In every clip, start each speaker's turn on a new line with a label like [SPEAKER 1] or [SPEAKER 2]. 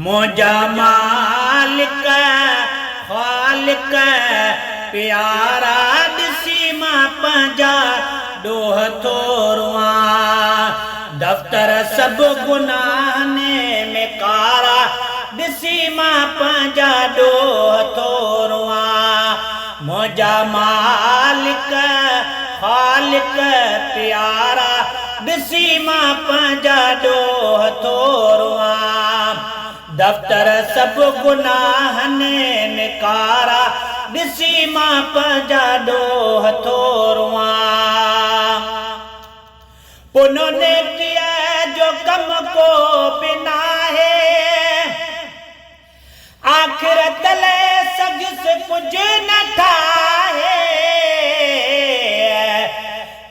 [SPEAKER 1] منهنجا مالڪ خالق پيارا ڏسي مان پنهنجا ڏوهه ٿو روئان دفتر سڀ گناهن ۾ ڪارا ڏسي مان پنهنجا ڏوهه ٿو روئان منهنجا مالڪ خالق پيارا ڏسي مان پنهنجا ڏوهه ٿو روئان دفتر سڀ گناهن ۾ ڪارا ڏسي مان پنهنجا ڏوهه ٿو روئان. پنو نيڪيء جو ڪم ڪو به ناهي. آخرت لئه سگهيس ڪجهه نه ٺاهي.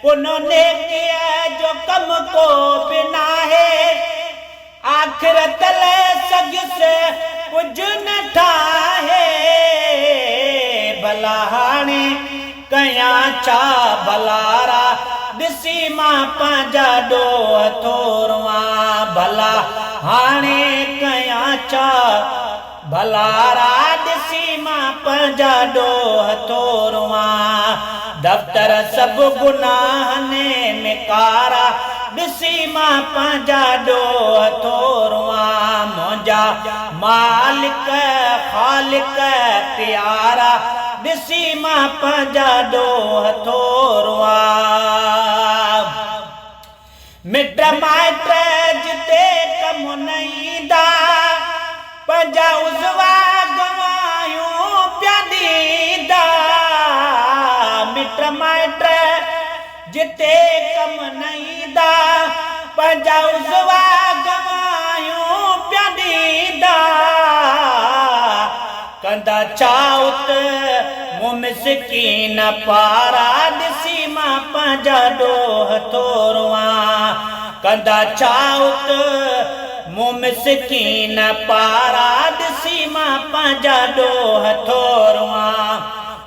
[SPEAKER 1] پنو نيڪيء جو ڪم ڪو به ناهي. آخرت لئه سگهيس ڪجهه نه ٺاهي. ڀلا هاڻي ڪيان ڇا ڀلارا، ڏسي مان پنهنجا ڏوهه ٿو روئان. ڀلا هاڻي ڪيان ڇا ڀلارا، ڏسي مان پنهنجا ڏوهه ٿو روئان. دفتر سڀ گناهن ۾ ڪارا، ڏسي مان پنهنجا ڏوهه ٿو روئان. منهنجا مالڪ خالق پيارا، ڏسي مان پنهنجا ڏوهه ٿو روئان. مٽ مائٽ جتي ڪم نه ايندا، پنهنجا عضوا گواهيون پيا ڏيندا. مٽ مائٽ جتي ڪم نه ايندا، پنهنجا عضوا گواهيون پيا ڏيندا. ڪندا ڇا ات مون مسڪين پارا، ڏسي مان پنهنجا ڏوهه ٿو روئان. ڪندا ڇا ات مون مسڪين پارا، ڏسي مان پنهنجا ڏوهه ٿو روئان.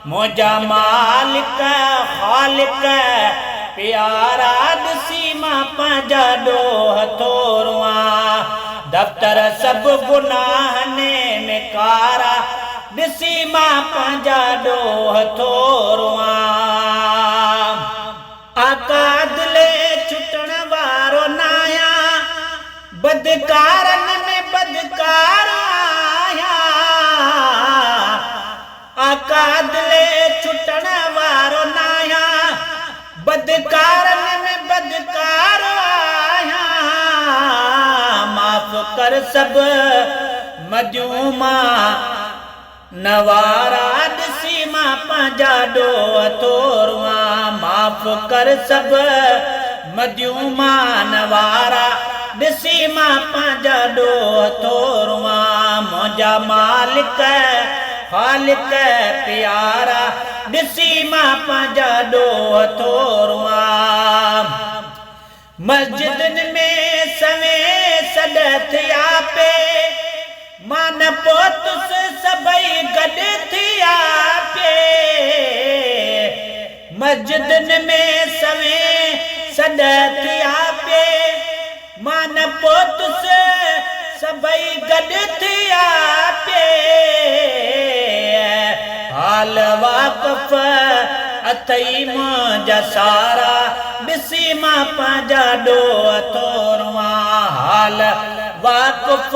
[SPEAKER 1] منهنجا مالڪ خالق پيارا، ڏسي مان پنهنجا ڏوهه ٿو روئان. دفتر سڀ گناهن ۾ ڪارا، ڏسي مان پنهنجا ڏوهه ٿو روئان. آقا دلي ڇٽڻ وارو ناهيان، بدڪارن ۾ بدڪار آهيان. آقا دلي ڇٽڻ وارو ناهيان، بدڪارن ۾ بدڪار آهيان. معاف ڪر سڀ مديون مان نه وارا، ڏسي مان پنهنجا ڏوهه ٿو روئان. معاف ڪر سڀ مديون مان نه وارا، ڏسي مان پنهنجا ڏوهه ٿو روئان. منهنجا مالڪ خالق پيارا، ڏسي مان پنهنجا ڏوهه ٿو روئان. مسجدن ۾ سوين سڏ ٿيا پي، مان نه پهتس سڀئي گڏ ٿيا پي. مسجدن ۾ سوين سڏ ٿيا پي، مان نه پهتس سڀئي گڏ ٿيا پي. حال واقف اٿئي منهنجا سارا، ڏسي مان پنهنجا ڏوهه ٿو روئان. حال واقف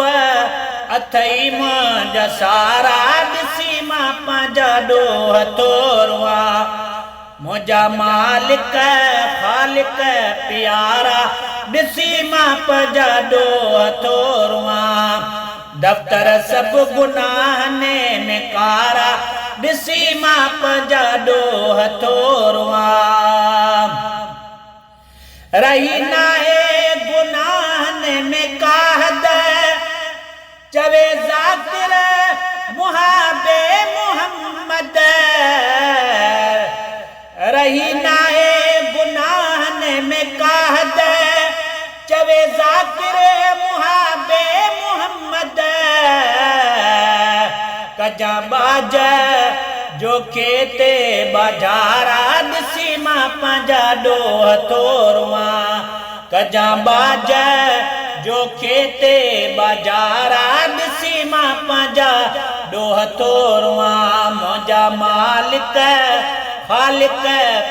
[SPEAKER 1] اٿئي منهنجا سارا، ڏسي مان پنهنجا ڏوهه ٿو روئان. منهنجا مالڪ خالق پيارا، ڏسي مان پنهنجا ڏوهه ٿو روئان. دفتر سڀ گناهن ۾ ڪارا، ڏسي مان پنهنجا ڏوهه ٿو روئان. رهي ناهي گناهن ۾ ڪا حد، چوي ذاڪر محابي محمد. رهي ناهي گناهن ۾ ڪا حد، چوي ذاڪر محابي محمد. ڪجان ٻاجهه جو کيتي ٻاجهارا، ڏسي مان. مان پنهنجا ڏوهه ٿو روئان. ڪجان ٻاجهه جوکي تي ٻاجهارا، ڏسي مان پنهنجا ڏوهه ٿو روئان. منهنجا مالڪ خالق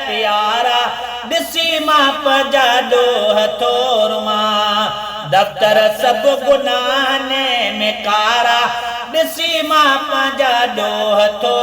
[SPEAKER 1] پيارا، ڏسي مان پنهنجا ڏوهه ٿو روئان. دفتر سڀ گناهن ۾ ڪارا، ڏسي مان پنهنجا ڏوهه ٿو